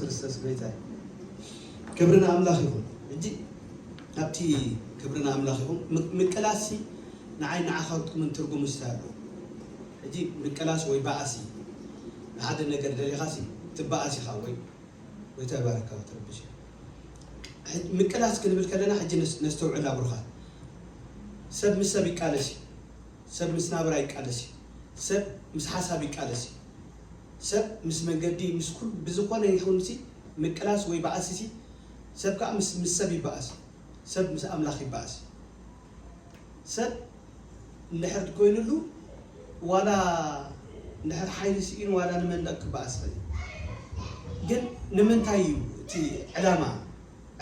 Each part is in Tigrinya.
ክርስቶስ ጎይታ እዩ። ክብሪ ንኣምላኽ ይኹን። ሕጂ ኣብቲ ክብሪ ንኣምላኽ ይኹን። ም-፣ ምቅላስሲ ንዓይ ንዓኻ ክትኩምን ትርጉም እንታይ ኣለዎ? ሕጂ ምቅላስ ወይ ባእሲ፣ ንሓደ ነገር ደሊኻሲ ትበኣስ ኢኻ ወይ ጎይታ ይባረካ ትርብሽ። ሕጂ ምቅላስ ክንብል ከለና ሕጂ ነስ-፣ ነስተውዕል ኣብሩኻት። ሰብ ምስ ሰብ ይቃለስ እዩ። ሰብ ምስ ናብራ ይቃለስ እዩ። ሰብ ምስ ሓሳብ ይቃለስ እዩ። ሰብ ምስ መንገዲ፣ ምስ ኩሉ ብዝኾነ ይኹንሲ ምቅላስ ወይ ባእሲሲ ሰብ ከኣ ምስ፣ ምስ ሰብ ይባኣስ እዩ። ሰብ ምስ ኣምላኽ ይባኣስ እዩ። ሰብ እንድሕር ኮይኑሉ ዋላ እንድሕር ሓይሊ ስኢኑ ዋላ ንመን ደኣ ክባኣስ ይኽእል እዩ። ግን ንምንታይ እዩ እቲ ዕላማ?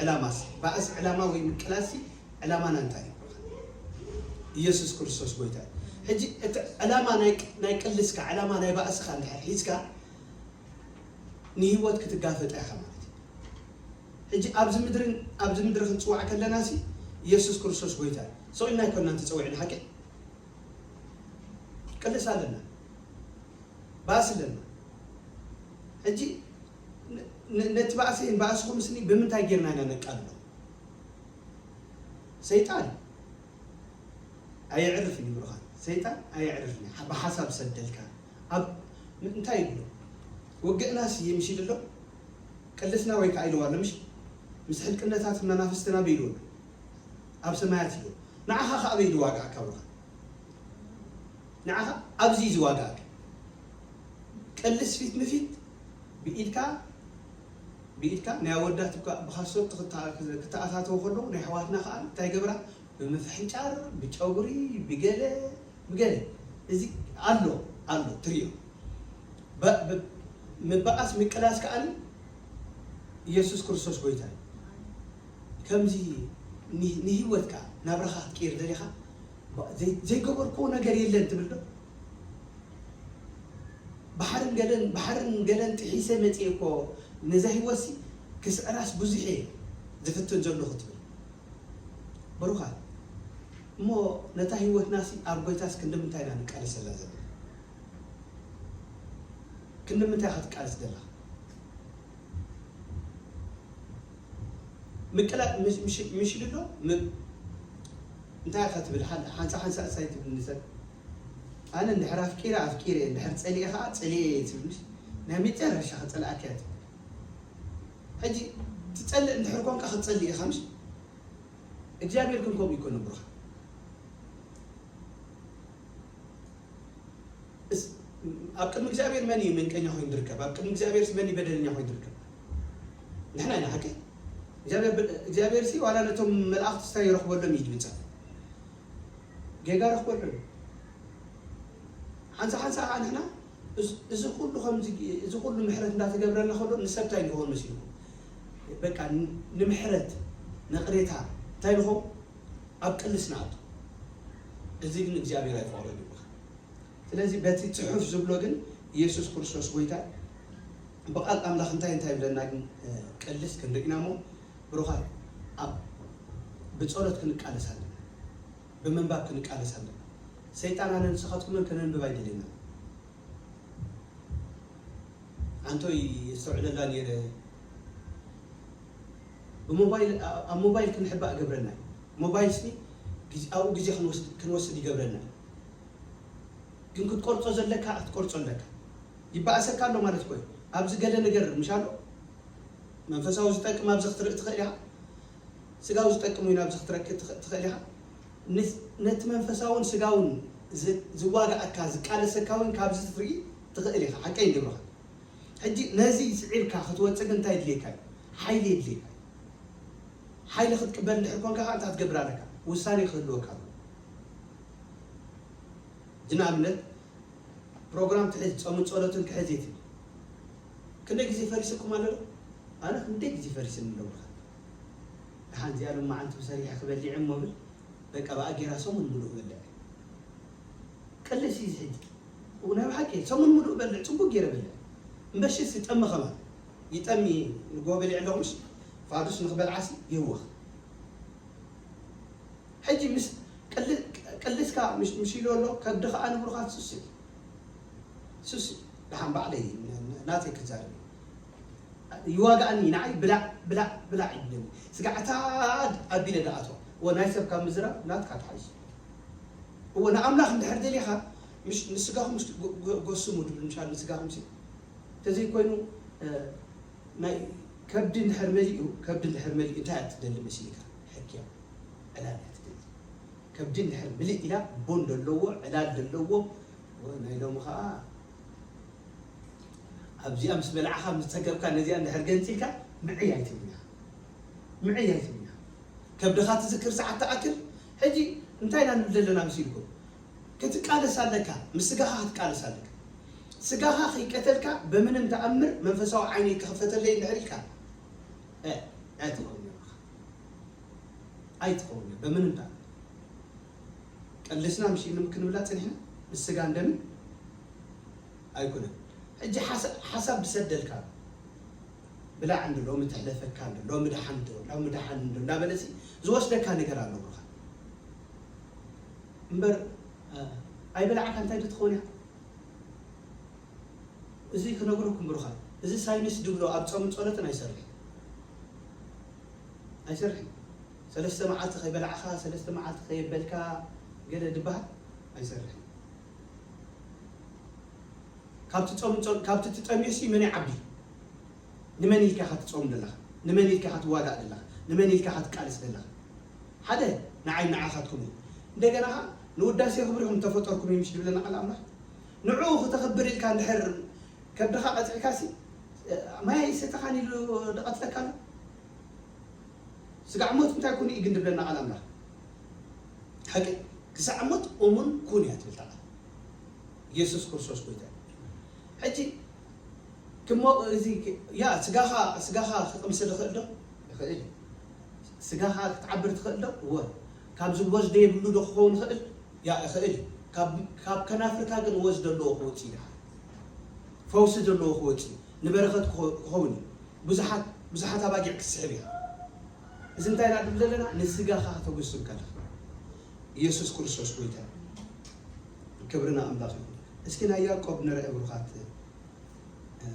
ዕላማስ ባእስ ዕላማ ወይ ምቅላሲ ዕላማና እንታይ እዩ? ኢየሱስ ክርስቶስ ጎይታ እዩ። ሕጂ እቲ ዕላማ ናይ፣ ናይ ቅልስካ ዕላማ ናይ ባእስኻ እንድሕር ሒዝካ ንህይወት ክትጋፈጠ ኢኻ ማለት እዩ። ሕጂ ኣብዚ ምድርን፣ ኣብዚ ምድሪ ክንጽዋዕ ከለና ሲ ኢየሱስ ክርስቶስ ጎይታ እዩ። ሰው ኢልና ኣይኮናን ተጸዊዕና ሓቂ ቅልስ ኣለና። ባእሲ ኣለና። ሕጂ ን-፣ ን-፣ ነቲ ባእሲ፣ ባእስኹም ስኒ ብምንታይ ጌርና ኢና ነቃልሎ? ሰይጣን ኣየዕርፍን እዩ ብሩኻት። ሰይጣን ኣየዕርፍን እዩ። ብሓሳብ ሰደልካ። ኣብ ም-፣ እንታይ ይብሎ? ውግእናስ ይምሽል ኣሎ። ቅልስና ወይ ከዓ ኢልዋ ኣሎ፣ ምሽ? ምስ ሕልቅነታት መናፍስትና በይልዎ ኣሎ። ኣብ ሰማያት እዩ። ንዓኻ ከኣ በይ ዝዋጋእካ ብሩኻት። ንዓኻ ኣብዚ እዩ ዝዋጋእካ። ቅልስ ፊት ንፊት ብኢድካ፣ ብኢድካ ናይ ኣወዳት እኳ ብኻሶት ክታ-፣ ክተኣታተው ከለዉ ናይ ኣሕዋትና ከኣ እንታይ ገብራ? ብምፍሕንጫር፣ ብጨጉሪ፣ ብገለ፣ ብገለ። እዚ ኣሎ፣ ኣሎ፣ ትርእዮ። በ-፣ ብ-፣ ምብኣስ ምቅላስ ከኣኒ ኢየሱስ ክርስቶስ ጎይታ እዩ። ከምዚ ን-፣ ንህይወትካ ናብራኻ ክትቅይር ደሊኻ፣ ባ-፣ ዘይ-፣ ዘይገበርክዎ ነገር የለን ትብል ዶ? ባሕርን ገለን፣ ባሕርን ገለን ጥሒሰ መጽየ እኮ ነዛ ህይወትሲ ክስዕራስ ብዙሕ እየ ዝፍትን ዘለኹ ትብል። ብሩኻት፣ እሞ ነታ ህይወትናሲ ኣብ ጎይታስ ክንዲ ምንታይ ኢና ንቃለሰላ ዘለና? ክንዲ ምንታይ ኢኻ ትቃለስ ዘለኻ? ምቅላ-፣ ምሽ-፣ ምሽ-፣ ምሽልሎ ም-፣ እንታይ ኢኻ ትብል? ሓን-፣ ሓንሳ ሓንሳ እሳይ ትብል ንሰብ። ኣነ እንድሕር ኣፍቂረ፣ ኣፍቂረ፣ እንድሕር ጸሊኤ ኸዓ፣ ጸሊኤ እየ ትብል፣ ምሽ? ናይ መጨረሻ ክጸልኣካ እያ ትብል። ሕጂ ትጸልእ እንድሕር ኮንካ ክትጸልእ ኢኻ፣ ምሽ? እግዚኣብሔር ግን ከምኡ ይኮነ፣ ብሩኻ። እስ-፣ ኣብ ቅድሚ እግዚኣብሔር መን እዩ መንቀኛ ኮይኑ ዝርከብ? ኣብ ቅድሚ እግዚኣብሔር መን እዩ በደለኛ ኮይኑ ዝርከብ? ንሕና ኢና፣ ሓቂ? እግዚኣብሔር በ-፣ እግዚኣብሔር ሲ ዋላ ነቶም መላእኽቲ ስታይ ይረኽበሎም እዩ ዝብል ጌጋ ረኽበሉ። ሓንሳ ሓንሳ ከዓ ንሕና እዝ-፣ እዚ ኩሉ ከምዚ፣ እዚ ኩሉ ምሕረት እንዳተገብረና ከሎ ንሰብ እንታይ ንኸውን መሲልኩም? በቃ ን-፣ ንምሕረት፣ ንቕሬታ እንታይ ንኸውን? ኣብ ቅልስ ንኣቱ። እዚ ግን እግዚኣብሔር ኣይፈቕዶን እዩ። ስለዚ በቲ ጽሑፍ ዝብሎ ግን ኢየሱስ ክርስቶስ ጎይታ ብቃል ኣምላኽ እንታይ እንታይ ይብለና ግን፣ እ፣ ቅልስ ክንርኢ ኢና እሞ ብሩኻት ኣብ ብጸሎት ክንቃለስ ኣለና። ብምንባብ ክንቃለስ ኣለና። ሰይጣን ኣነ ንስኻትኩምን ከነንብብ ኣይደልየና። ኣንቶይ የስተውዕለላ ነይረ። ብሞባይል፣ ኣ-፣ ኣብ ሞባይል ክንሕባእ ገብረና እዩ። ሞባይል ስኒ ግዜ፣ ኣብኡ ግዜ ክንወስድ፣ ክንወስድ ይገብረና እዩ። ግን ክትቆርጾ ዘለካ ክትቆርጾ ኣለካ። ይበኣሰካ ኣሎ ማለት እኮ እዩ። ኣብዚ ገለ ነገር ምሽ ኣሎ፣ መንፈሳዊ ዝጠቅም ኣብዚ ክትርኢ ትኽእል ኢኻ። ስጋዊ ዝጠቅም እውን ኣብዚ ክትረክብ ትኽ-፣ ትኽእል ኢኻ። ን-፣ ነቲ መንፈሳውን ስጋውን ዝ-፣ ዝዋጋኣካ፣ ዝቃለሰካ እውን ካብዚ ክትርኢ ትኽእል ኢኻ። ሓቀይ እንገብረኻ። ሕጂ ነዚ ስዒርካ ክትወጽእ ግን እንታይ የድልየካ እዩ? ሓይሊ የድልየካ እዩ። ሓይሊ ክትቅበል እንድሕር ኮንካ ከዓ እንታይ ክትገብር ኣለካ? ውሳኔ ክህልወካ ኣለዎ። ሕጂ ንኣብነት ፕሮግራም ትሕዝ፣ ጾምን ጸሎትን ክሕዝ እየ ትብል። ክንደይ ግዜ ፈሪስኩም ኣሎ ዶ? ኣነ ክንደይ ግዜ ፈሪስኒ ኣሎ ብሩኻት። ደሓን እዚኣ ሎም መዓልቲ ሰሪሐ ክበልዕ እሞ ብል፣ በቃ ብኣ ጌራ ሰሙን ሙሉእ ክበልዕ። ቅልስ እዩ እዚ ሕጂ። እው ናይ ብሓቂ ሰሙን ሙሉእ በልዕ፣ ጽቡቅ ጌረ በልዕ። እምበሽስ ይጠሚ ከማን። ይጠሚ ንጎ በሊዕ ኣለኹ ምሽ ፋዱስ ንኽበልዓሲ ይህወኽ። ሕጂ ምስ ቅል-፣ ቅልስካ ምሽ-፣ ምሽ ኢሉ ኣሎ፣ ከብዲ ከኣ ንብሩኻት ሱስ እዩ። ሱስ እዩ። ደሓን ባዕለይ ን-፣ ን-፣ ናተይ ክዛረብ እዩ። ይዋጋኣኒ፣ ንዓይ ብላዕ ብላዕ ብላዕ ይብለኒ። ስጋዕታ ኣቢለ ደኣቶ። እወ፣ ናይ ሰብ ካብ ምዝራብ ናትካ ትሓይሽ። እወ፣ ንኣምላኽ እንድሕር ደሊኻ፣ ምሽ ንስጋኹም ስ ጎ ጎ ጎስሙ ድብል ምሻል ንስጋኹም ሲ። ተዘይኮይኑ፣ እ፣ ናይ ከብዲ እንድሕር መሊኡ፣ ከብዲ እንድሕር መሊኡ እንታይ እያ ትደሊ መሲልካ? ሕክያ፣ ዕላል እያ ትደሊ። ከብዲ እንድሕር ምልእ ኢላ፣ ቡን ደለዎ፣ ዕላል ደለዎ፣ እወ፣ ናይ ሎሚ ኸኣ ኣብዚኣ ምስ በላዕኻ፣ ምስ ጸገብካ፣ ነዚኣ እንድሕር ገንጺልካ፣ ምዕይ ኣይትብልያ። ምዕይ ኣይትብልያ። ከብድኻ ትዝክር ሰዓት ትኣክል። ሕጂ እንታይ ኢና ንብል ዘለና መሲልኩም? ክትቃለስ ኣለካ፣ ምስ ስጋኻ ክትቃለስ ኣለካ። ስጋኻ ከይቀተልካ በምንም ተኣምር መንፈሳዊ ዓይነይ ክኽፈተለይ እንድሕር ኢልካ፣ እ፣ ኣይትኸውን ኢኻ። ኣይትኸውን እያ፣ በምንም ተኣምር። ቀሊስና ምሽ ኢልም ክንብላ ጸኒሕና፣ ምስ ስጋን ደምን ኣይኮነን። ሕጂ ሓሳ-፣ ሓሳብ ዝሰደልካ፣ ብላዕ እንዶ፣ ሎሚ ትሕለፈካ እንዶ፣ ሎሚ ደሓን እንዶ፣ ሎሚ ደሓን እንዶ እንዳበለሲ ዝወስደካ ነገር ኣሎ ብሩኻ። እምበር፣ እ፣ ኣይበላዕካ እንታይ ዶ ትኸውን እያ? እዚ ክነግረኩም ብሩኻት፣ እዚ ሳይንስ ድብሎ ኣብ ጾምን ጸሎትን ኣይሰርሕን። ኣይሰርሕን። ሰለስተ መዓልቲ ከይበላዕኻ፣ ሰለስተ መዓልቲ ከየበልካ ገለ ድበሃል ኣይሰርሕን። ካብቲ ጾምን ጸሎ-፣ ካብቲ ትጠምዮሲ መን ይዓቢ? ንመን ኢልካ ኢኻ ትጾም ዘለኻ? ንመን ኢልካ ኢኻ ትዋጋእ ዘለኻ? ንመን ኢልካ ኢኻ ትቃለስ ዘለኻ? ሓደ፣ ንዓይ ንዓኻትኩም እዩ። እንደገና ኸኣ ንውዳሴ ክብሪኹም ተፈጠርኩም እዩ ምሽ ድብለና ቃል ኣምላኽ። ንዕኡ ክተኽብር ኢልካ እንድሕር ከብድኻ ቀጺዕካሲ፣ ማይ ኣይሰተኻን ኢሉ ድቐትለካ ኣሎ። ስጋዕ ሞት እንታይ ኩን እዩ ግን ድብለና ቃል ኣምላኽ። ሓቂ፣ ክሳዕ ሞት እሙን ኩን እያ ትብል እታ ቃል። ኢየሱስ ክርስቶስ ጎይታ እዩ። ሕጂ ክሞ-፣ እዚ ክ-፣ ያ፣ ስጋኻ፣ ስጋኻ ክቕምስ ዝኽእል ዶ? ይኽእል እዩ። ስጋኻ ክትዓብር ትኽእል ዶ? እወ። ካብዚ ወዝ ደየብሉ ዶ ክኸውን ይኽእል? ያ፣ ይኽእል እዩ። ካብ፣ ካብ ከናፍርካ ግን ወዝ ዘለዎ ክወጽእ እዩ። ፈውሲ ዘለዎ ክወጽእ እዩ። ንበረኸት ክኸ-፣ ክኸውን እዩ። ብዙሓት፣ ብዙሓት ኣባጊዕ ክትስሕብ ኢኻ። እዚ እንታይ ኢና ንብል ዘለና? ንስጋኻ ከተጉስም ከለኻ። ኢየሱስ ክርስቶስ ጎይታ እዩ። ክብሪ ንኣምላኽ ይኹን። እስኪ ናይ ያዕቆብ ንርአ ብሩኻት። እ፣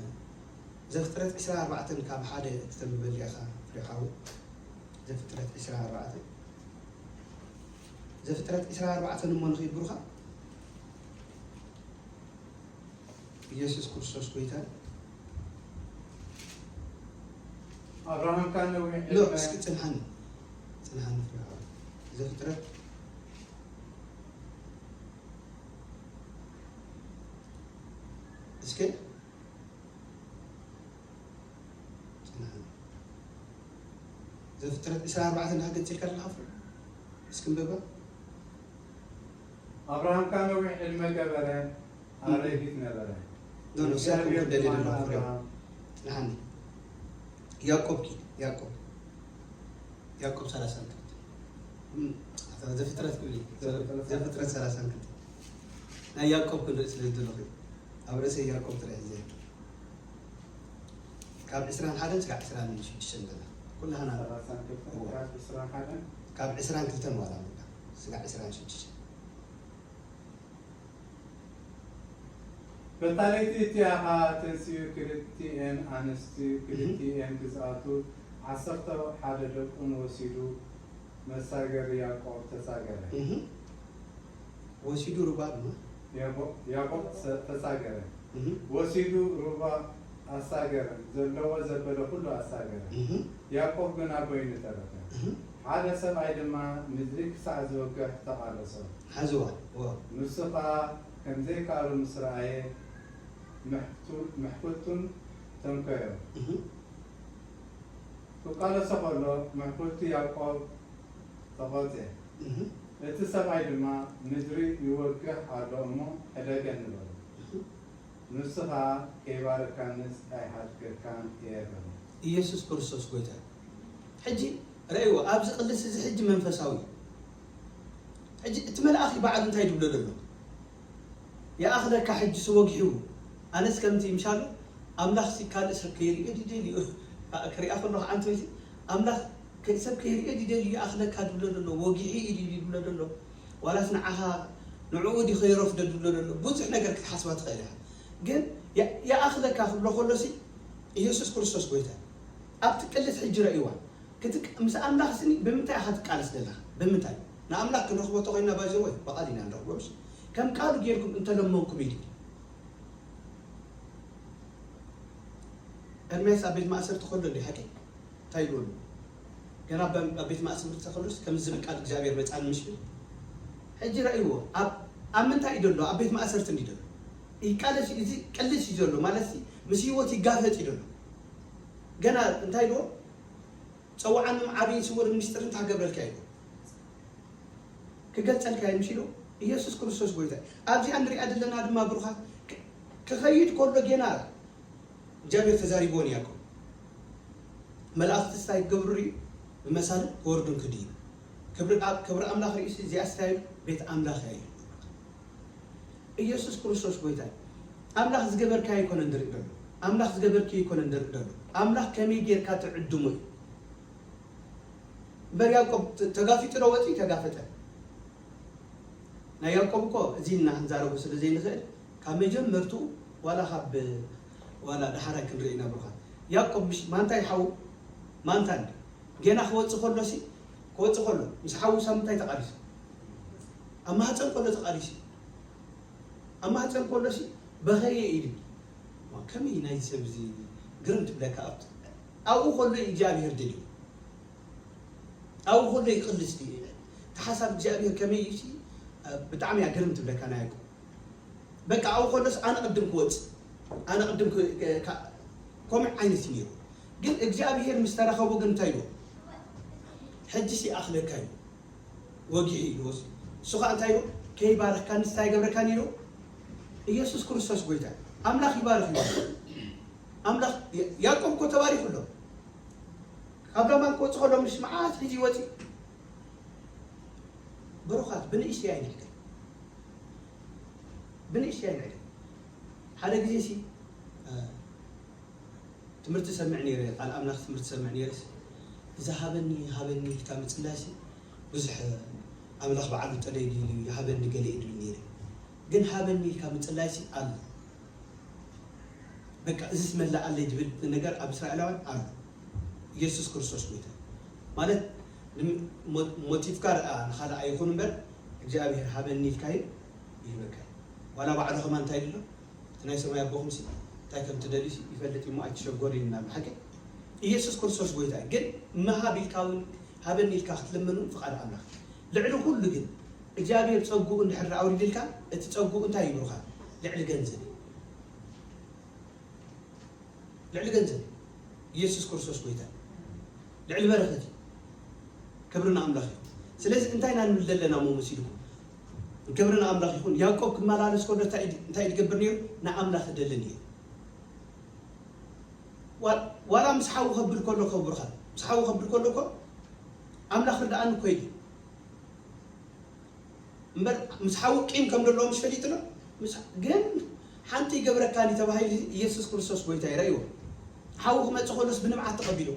ዘፍጥረት ዕስራን ኣርባዕተን ካብ ሓደ እተንብበሊ ኢኻ ፍሬ ሓወይ። ዘፍጥረት ዕስራን ኣርባዕተን። ዘፍጥረት ዕስራን ኣርባዕተን እሞ ንኺድ ብሩኻ። ኢየሱስ ክርስቶስ ጎይታ። ኣብርሃምካ ነዊሕ ሎ፣ ዕድመ። እስኪ ጽንሓኒ። ጽንሓኒ ፍሬ ሓወይ። ዘፍጥረት። እስኪ። ጽንሓኒ። ዘፍጥረት ዕስራን ኣርባዕተን ዳኣ ገጽ ኢልካ ኣለኻ ፍሬ። እስኪ እንበባ። ኣብርሃምካ ነዊሕ ዕድመ ገበረ፣ እም። ኣረጊት ነበረ። ኖ፣ ኖ፣ ስልኩም እግዚኣብሔር ክደልየ ድማ ኣለኹ፣ ፍሬው። ንኣብርሃም ጽንሓኒ። ያዕቆብ ኪድ፣ ያዕቆብ። ያዕቆብ ሰላሳን ክልተን። እም፣ ኣታ ዘፍጥረት ክብል እዩ። ዘፍጥረት ዘፍጥረት ሰላሳን ክልተን። ናይ ያዕቆብ ክንርኢ ስለ ዝደለኹ እዩ። ኣብ ርእሰይ ያዕቆብ ጥራይ እዩ ዘሎ። ካብ ዕስራን ሓደን ስጋዕ ዕስራን ሽዱሽተን ዘላ። ኩላህና ሰላሳን ክልተን እዎ። ካብ ዕስራን ሓደን? ካብ ዕስራን ክልተን ዋላ በቃ። ስጋዕ ዕስራን ሽዱሽተን። በታ ለይቲ እቲኣ ኸኣ ተንሲኡ ክልቲኤን ኣንስቱ እህ። ክልቲኤን ግዝኣቱ ዓሰርተ ሓደ ደቁን ወሲዱ መሳገሪ ያዕቆብ ተሳገረ። እህ። ወሲዱ ሩባ ድማ? ያዕቆብ፣ ያዕቆብ ሰ-፣ ተሳገረ። እህ። ወሲዱ ሩባ ኣሳገረ፣ ዘለዎ ዘበለ ኩሉ ኣሳገረ። እህ። ያዕቆብ ግና በይኑ ተረፈ። እህ። ሓደ ሰብኣይ ድማ ምድሪ ክሳዕ ዝወግሕ ተቓለሶ። ሓዝዋ፣ እወ። ንሱ ኸኣ ከም ዘይከኣሎ ምስ ረኣየ፣ ምሕቱ-፣ ምሕኩልቱን ተንከዮ። እህ። ክቃለሶ ኸሎ፣ ምሕኩልቱ ያዕቆብ ተቖጽየ። እህ። እቲ ሰብኣይ ድማ፣ ምድሪ ይወግሕ ኣሎ እሞ፣ ሕደገኒ በሎ። እህ። ንሱ ኸኣ፣ ከይባረካንስ ኣይሓድገካን እየ በሎ። ኢየሱስ ክርስቶስ ጐይታ እዩ። ሕጂ ረእይዎ፣ ኣብዚ ቅልስ እዚ ሕጂ መንፈሳዊ እዩ። ሕጂ እቲ መልኣኽ ባዕሉ እንታይ ድብሎ ዘሎ? ይኣኽለካ ሕጂስ ወጊሑ። ኣነስ ከምቲ ምሻሉ ኣምላኽሲ ካልእ ሰብ ከይርእዮ ድደልዩ። ክሪኣ ከለኹ ዓንቶ እዚ ኣምላኽ ከ-፣ ሰብ ከይርእዮ ድደልዩ ይኣኽለካ ድብሎ ዘሎ፣ ወጊሑ እዩ ድዩ ድብሎ ዘሎ? ዋላስ ንዓኻ ንዕኡ ድዩ ከይረፍዶ ድብሎ ዘሎ? ብዙሕ ነገር ክትሓስባ ትኽእል ኢኻ። ግን ያ-፣ ይኣኽለካ ክብሎ ከሎሲ ኢየሱስ ክርስቶስ ጎይታ እዩ። ኣብቲ ቅልስ ሕጂ ረእይዋ። ክትቅ-፣ ምስ ኣምላኽ ስኒ ብምንታይ ኢኻ ትቃለስ ዘለኻ? ብምንታይ? ንኣምላኽ ክንረኽቦ ተኾይና ባይዘ ወይ ብቓል ኢና ንረኽቦ፣ ምሽ? ከም ቃሉ ጌርኩም እንተለመንኩም ኢሉ። ኤርምያስ ኣብ ቤት ማእሰርቲ ከሎ እንዲ ሓቂ እንታይ ይብሉ? ገና ኣብ፣ ኣብ ቤት ማእሰርቲ ከሎስ ከምዚ ዝብል ቃል እግዚኣብሔር መጻኒ፣ ምሽ? ሕጂ ረእይዎ። ኣብ፣ ኣብ ምንታይ እዩ ዘሎ? ኣብ ቤት ማእሰርቲ እንዲ ዘሎ። ይቃለስ እዩ፣ እዚ ቅልስ እዩ ዘሎ፣ ማለት ሲ ምስ ህይወት ይጋፈጥ እዩ ዘሎ። ገና እንታይ ኢልዎ? "ጸውዓኒ ዓብይን ስውር ምስጢር እንታይ ክገብረልካ?" ኢልዎ። "ክገልጸልካ እየ" ምሽ ኢልዎ። ኢየሱስ ክርስቶስ ጎይታ እዩ። ኣብዚኣ ንሪኣ ዘለና ድማ ብሩኻት ክ-፣ ክኸይድ ከሎ ጌና እግዚኣብሔር ተዛሪብዎ ንያዕቆብ። መላእኽቲ እንታይ ክገብሩ እዩ? ብመሳልል ክወርዱን ክድዩ። ክብሪ ኣብ-፣ ክብሪ ኣምላኽ ርእሲ እዚኣ ስታይ ቤት ኣምላኽ እያ ኢሉ። ኢየሱስ ክርስቶስ ጎይታ እዩ። ኣምላኽ ዝገበርካዮ ኣይኮነን ዝርኢ ዘሎ። ኣምላኽ ዝገበርክዮ ኣይኮነን ዝርኢ ዘሎ። ኣምላኽ ከመይ ጌርካ ትዕድሞ እዩ። እምበር ያዕቆብ ተ-፣ ተጋፊጡ ዶ ወፂኡ? ተጋፈጠ። ናይ ያዕቆብ እኮ እዚ ኢልና ክንዛረቦ ስለ ዘይንኽእል፣ ካብ መጀመርትኡ ዋላ ካብ፣ ዋላ ዳሕራይ ክንርኢ ኢና ብሩኻት። ያዕቆብ ምሽ ማንታ እዩ ሓዉ? ማንታ እንዲ። ጌና ክወጽእ ከሎሲ፣ ክወጽእ ከሎ፣ ምስ ሓዉ ሳብ ምንታይ ተቓሊሱ? ኣብ ማህጸን ከሎ ተቓሊሱ። ኣብ ማህጸን ከሎሲ፣ በኸየ ኢሉ። ዋ፣ ከመይ ናይዚ ሰብ እዚ ግርም ትብለካ። ኣብቲ፣ ኣብኡ ከሎ እዩ እግዚኣብሄር ደልዩ። ኣብኡ ከሎ ይቕልስ ድዩ? እቲ ሓሳብ እግዚኣብሄር ከመይ እዩ ሲ፣ ብጣዕሚ እያ ግርም ትብለካ ናይ ያዕቆብ። በቃ ኣብኡ ከሎስ ኣነ ቅድም ክወጽእ፣ ኣነ ቅድም ክ-፣ ክ-፣ ካ-፣ ከምኡ ዓይነት እዩ ነይሩ። ግን እግዚኣብሄር ምስ ተራኸቦ ግን እንታይ ኢልዎ? "ሕጂስ ይኣኽለካ" ኢልዎ። "ወጊሑ" ኢልዎ። እሱ ኸዓ እንታይ ኢልዎ? "ከይባረኽካኒስ እንታይ ይገብረካኒ?" ኢልዎ። ኢየሱስ ክርስቶስ ጎይታ። ኣምላኽ ይባርኽ እዩ። ኣምላኽ ያ-፣ ያዕቆብ እኮ ተባሪኹ ኣሎ። ካብ ላባን ክወጽእ ከሎ ምሽ መዓት ሒዙ ይወጽእ። ብሩኻት፣ ብንእሽተይ ኣይንዕገር። ብንእሽተይ ኣይንዕገር። ሓደ ግዜ ሲ፣ እ፣ ትምህርቲ ሰምዕ ነይረ፣ ቃል ኣምላኽ ትምህርቲ ሰምዕ ነይረ ሲ፣ እዚ ሃበኒ፣ ሃበኒ ኢልካ ምጽላይ ሲ፣ ብዙሕ ኣምላኽ በዓሉ ጠለይ ድዩ ይሃበኒ ገለ እዩ ድብል ነይረ። ግን ሃበኒ ኢልካ ምጽላይ ሲ ኣሎ። በቃ እዚስ መላኣለይ ዝብል ነገር ኣብ እስራኤላውያን ኣሎ። ኢየሱስ ክርስቶስ ጎይታ ማለት ንም-፣ ሞ-፣ ሞቲቭካ ርኣ ንኻልእ ኣይኹን እምበር እግዚኣብሔር ሃበኒ ኢልካዮ ይህበካ እዩ። ዋላ ባዕሉ ኸማን እንታይ ኢሉ ኣሎ? እቲ ናይ ሰማይ ኣቦኹም ሲ እንታይ ከም ትደልዩ ሲ ይፈልጥ እዩ እሞ ኣይትሸጎር እዩ እናብል። ሓቂ ኢየሱስ ክርስቶስ ጎይታ እዩ። ግን ምሃብ ኢልካ እውን ሃበኒ ኢልካ ክትልምን እውን ፍቓድ ኣምላኽ። ልዕሊ ኩሉ ግን እግዚኣብሔር ጸግኡ እንድሕር ኣውሪድልካ እቲ ጸግኡ እንታይ እዩ ብሩኻ? ልዕሊ ገንዘብ እዩ። ልዕሊ ገንዘብ ኢየሱስ ክርስቶስ ጎይታ ልዕሊ በረኸት እዩ። ክብሪ ንኣምላኽ እዩ። ስለዚ እንታይ ኢና ንብል ዘለና እሞ መሲልኩም? ክብሪ ንኣምላኽ ይኹን። ያዕቆብ ክመላለስ ከሎ እንታይ እዩ፣ እንታይ እዩ ዝገብር ነይሩ? ንኣምላኽ ይደሊ ነይሩ። ዋ-፣ ዋላ ምስ ሓዉ ከብል ከሎ እኮ ብሩኻት፣ ምስ ሓዉ ከብል ከሎ እኮ ኣምላኽ ርድኣኒ እኮ ኢሉ። እምበር ምስ ሓዉ ቂም ከም ዘለዎ ምሽ ፈሊጡ ኣሎ። ምስ፣ ግን ሓንቲ ይገብረካኒ ተባሂሉ ኢየሱስ ክርስቶስ ጎይታ ይረእይዎ። ሓዉ ክመጽእ ከሎስ ብንብዓት ተቐቢሉ።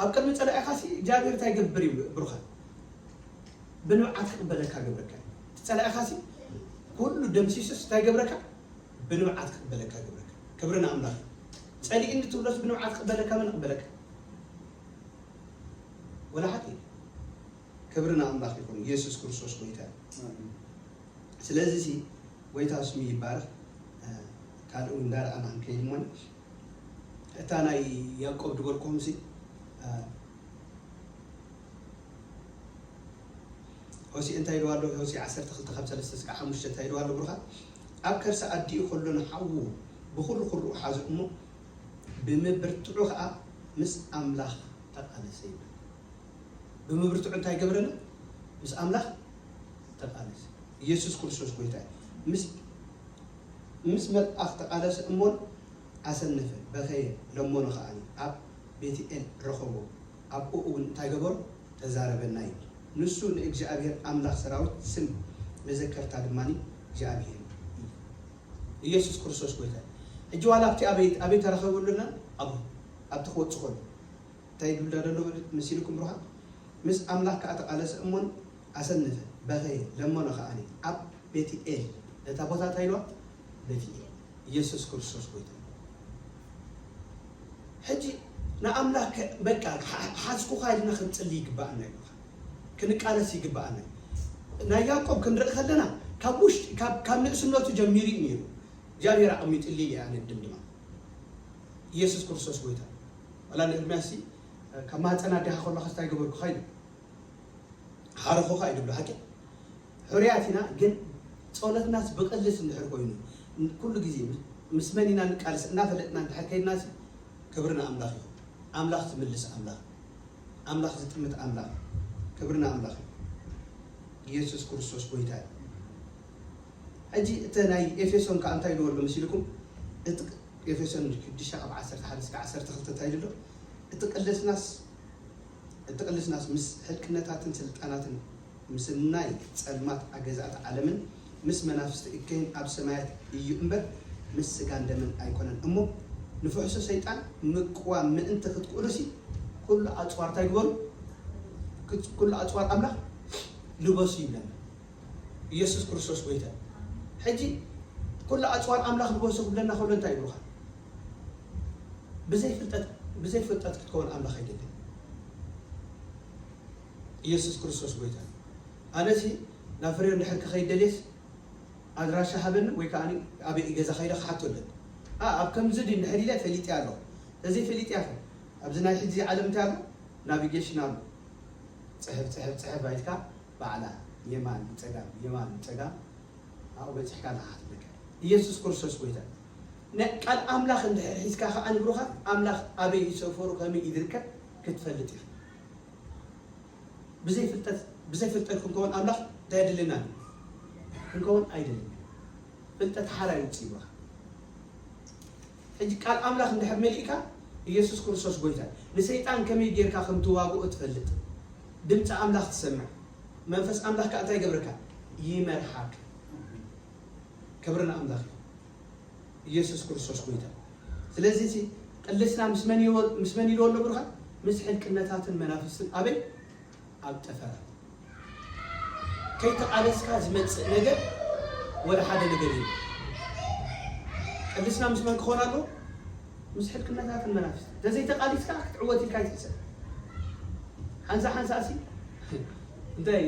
ኣብ ቅድሚ ጸላኢኻሲ እግዚኣብሔር እንታይ ይገብር እዩ ብሩኻ? ብንብዓት ክቕበለካ ገብረካ። እቲ ጸላኢኻሲ ኩሉ ደምሲሱስ እንታይ ገብረካ? ብንብዓት ክቕበለካ ገብረካ። ክብሪ ንኣምላኽ። ጸሊእኒ ትብሎስ ብንብዓት ክቕበለካ መን ይቕበለካ? ወላ ሓንቲ። ክብሪ ንኣምላኽ ይኹን። ኢየሱስ ክርስቶስ ጎይታ እዩ። ኣሜን። ስለዚ ሲ ጎይታ ስሙ ይባረኽ። እ፣ ካልእ እውን እንዳረኣና ክንከይድ እሞ እታ ናይ ያዕቆብ ዝበልኩኹም ሲ፣ እ፣ ሆሴዕ እንታይ ኢልዋ ኣሎ? ሆሴዕ ዓሰርተ ክልተ ካብ ሰለስተ እስካብ ሓሙሽተ እንታይ ኢልዋ ኣሎ ብሩኻ? ኣብ ከርሲ ኣዲኡ ከሎ ንሓዉ ብኹሉ ክርኡ ሓዙ እሞ ብምብርትዑ ኸኣ ምስ ኣምላኽ ተቓለሰ ይብል። ብምብርትዑ እንታይ ገበረና? ምስ ኣምላኽ ተቓለሰ። ኢየሱስ ክርስቶስ ጎይታ እዩ። ምስ፣ ምስ መልኣኽ ተቓለሰ እሞን ኣሰነፈ፣ በኸየ፣ ለመኖ ኸኣኒ። ኣብ ቤትኤል ረኸቦ። ኣብኡ እውን እንታይ ገበሮ? ተዛረበና እዩ። ንሱ ንእግዚኣብሔር ኣምላኽ ሰራዊት ስም መዘከርታ ድማ እግዚኣብሔር እዩ። ኢየሱስ ክርስቶስ ጎይታ እዩ። ሕጂ ዋላ ኣብቲ ኣበይ፣ ኣበይ ተረኸቡ ኣለና? ኣብ፣ ኣብቲ ክወጽእ ከሎ። እንታይ ይብል ዳሎ መሲልኩም ብሩኻት? ምስ ኣምላኽ ከኣ ተቓለሰ እሞን ኣሰነፈ፣ በኸየ፣ ለመኖ ከኣኒ። ኣብ ቤትኤል፣ ነታ ቦታ እንታይ ኢልዋ? ቤትኤል። ኢየሱስ ክርስቶስ ጎይታ። ሕጂ ንኣምላኽ ከ- በቃ ሓ- ሓዝኩኻ ኢልና ክንጽሊ ይግባኣና እዩ። ክንቃለስ ይግባኣና እዩ። ናይ ያዕቆብ ክንርኢ ከለና ካብ ውሽጢ ካብ ካብ ንእስነቱ ጀሚሩ እዩ ነይሩ። እግዚኣብሔር ኣቐሚጥልይ እየ ኣነ ድምድማ። ኢየሱስ ክርስቶስ ጎይታ። ዋላ ንኤርምያስ ካብ ማህፀን ኣዴኻ ከለኻስ እንታይ ገበርኩኻ ኢሉ። ሓረኹኻ እዩ ድብሎ ሓቂ። ሕሩያት ኢና ግን ጸሎትናስ ብቕልስ እንድሕር ኮይኑ ኩሉ ግዜ ምስ መን ኢና ንቃልስ እናፈለጥና እንድሕር ከይድናስ ክብሪ ንኣምላኽ እዩ። ኣምላኽ ዝምልስ ኣምላኽ ኣምላኽ ዝጥምት ኣምላኽ ክብሪ ንኣምላኽ እዩ። ኢየሱስ ክርስቶስ ጎይታ እዩ። ሕጂ እቲ ናይ ኤፌሶን ከዓ እንታይ ኢልዎ ኣሎ መሲልኩም? እቲ ኤፌሶን ሽዱሽተ ካብ ዓሰርተ ሓደ እስከ ዓሰርተ ክልተ እንታይ ኢሉ ኣሎ? እቲ ቅልስናስ እቲ ቅልስናስ ምስ ሕልቅነታትን ስልጣናትን ምስ ናይ ጸልማት ኣገዛእቲ ዓለምን ምስ መናፍስቲ እከይን ኣብ ሰማያት እዩ እምበር ምስ ስጋን ደምን ኣይኮነን እሞ ንፍሕሶ ሰይጣን ምቅዋም ምእንቲ ክትክእሉሲ ኩሉ ኣጽዋር እንታይ ግበሩ? ኩሉ ኣጽዋር ኣምላኽ ልበሱ ይብለና። ኢየሱስ ክርስቶስ ጎይታ። ሕጂ ኩሉ ኣጽዋር ኣምላኽ ልበሱ ክብለና ከሎ እንታይ ይብሉኻ? ብዘይ ፍልጠት ብዘይ ፍልጠት ክትከውን ኣምላኽ ኣይደልን። ኢየሱስ ክርስቶስ ጎይታ። ኣነሲ ናብ ፍሬው እንድሕር ክኸይድ ደልየስ ኣድራሻ ሃበኒ ወይ ከዓ ኣበይ ገዛ ከይደ ክሓቶ ኣለኒ። ኣብ ከምዚ ድዩ እንድሕር ኢለ ፈሊጠ ኣለኹ። ተዘይፈሊጠ ያኸ ኣብዚ ናይ ሕጂ ዓለም እንታይ ኣሎ? ናቪጌሽን ኣሎ። ፅሕፍ ፅሕፍ ፅሕፍ ኣይትካ ባዕላ የማን ፀጋም የማን ፀጋም ኣብኡ በፂሕካ ንዓኻ ትብለካ። ኢየሱስ ክርስቶስ ጎይታ። ቃል ኣምላኽ እንድሕር ሒዝካ ከዓ ንብሩኻ ኣምላኽ ኣበይ እዩ ሰፈሩ ከመይ እዩ ዝርከብ ክትፈልጥ ኢኻ። ብዘይ ፍልጠት ብዘይ ፍልጠት ክንከውን ኣምላኽ እንታይ የድልና? ክንከውን ኣይደልን። ፍልጠት ሓራ ይውፅእ ይብሉኻ። ሕጂ ቃል ኣምላኽ እንድሕር መሊእካ ኢየሱስ ክርስቶስ ጎይታ ንሰይጣን ከመይ ጌርካ ከም ትዋግኦ ትፈልጥ። ድምፂ ኣምላኽ ትሰምዕ። መንፈስ ኣምላኽ ከዓ እንታይ ይገብረካ? ይመርሓክ። ክብሪ ንኣምላኽ እዩ። ኢየሱስ ክርስቶስ ጎይታ። ስለዚ እቲ ቅልስና ምስ መን ይወ- ምስ መን ኢልዎ ኣሎ ብርሃን? ምስ ሕልቅነታትን መናፍስትን ኣበይ? ኣብ ጠፈራ። ከይተቓለስካ ዝመጽእ ነገር ወላ ሓደ ነገር እዩ። ቅልስና ምስ መን ክኾን ኣሎ? ምስ ሕልቅነታትን መናፍስትን። እንተዘይተቓሊስካ ክትዕወት ኢልካ ይትሕሰብ። ሓንሳ ሓንሳ ሲ እንታይ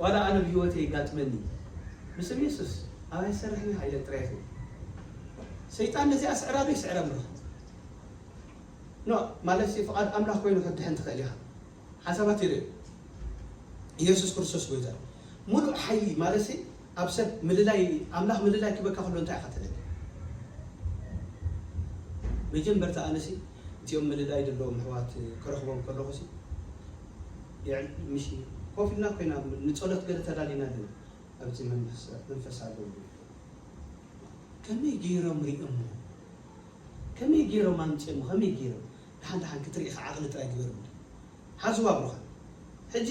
ዋላ ኣነ ብህይወተይ ይጋጥመኒ። ብስም የሱስ ኣባይ ሰርሕኒ ሃይለ ጥራይ ይኽእል። ሰይጣን ነዚኣ ስዕራ ዶ ይስዕራ ምርኻ? ኖ ማለት ሲ ፍቓድ ኣምላኽ ኮይኑ ክትድሕን ትኽእል ኢኻ። ሓሳባት ይርኢ። ኢየሱስ ክርስቶስ ጎይታ። ሙሉእ ሓይሊ ማለት ሲ ኣብ ሰብ ምልላይ ኣምላኽ ምልላይ ክበካ ከሎ እንታይ ኢኻ ትደሊ? መጀመርታ ኣነሲ እቲኦም ምልላይ ዘለዎም ኣሕዋት ክረኽቦም ከለኹ ሲ ምሽ ኮፍ ኢልና ኮይና ንጸሎት ገለ ተዳሊና ኣለና። ኣብዚ መንፈስ ኣሎ። ከመይ ገይሮም ሪኦሞ? ከመይ ገይሮም ኣምፅኦሞ? ከመይ ገይሮም? ደሓን ደሓን ክትርኢ ከዓ ዓቕሊ ጥራይ ግበር። ሓዝዋ ብሩኻ። ሕጂ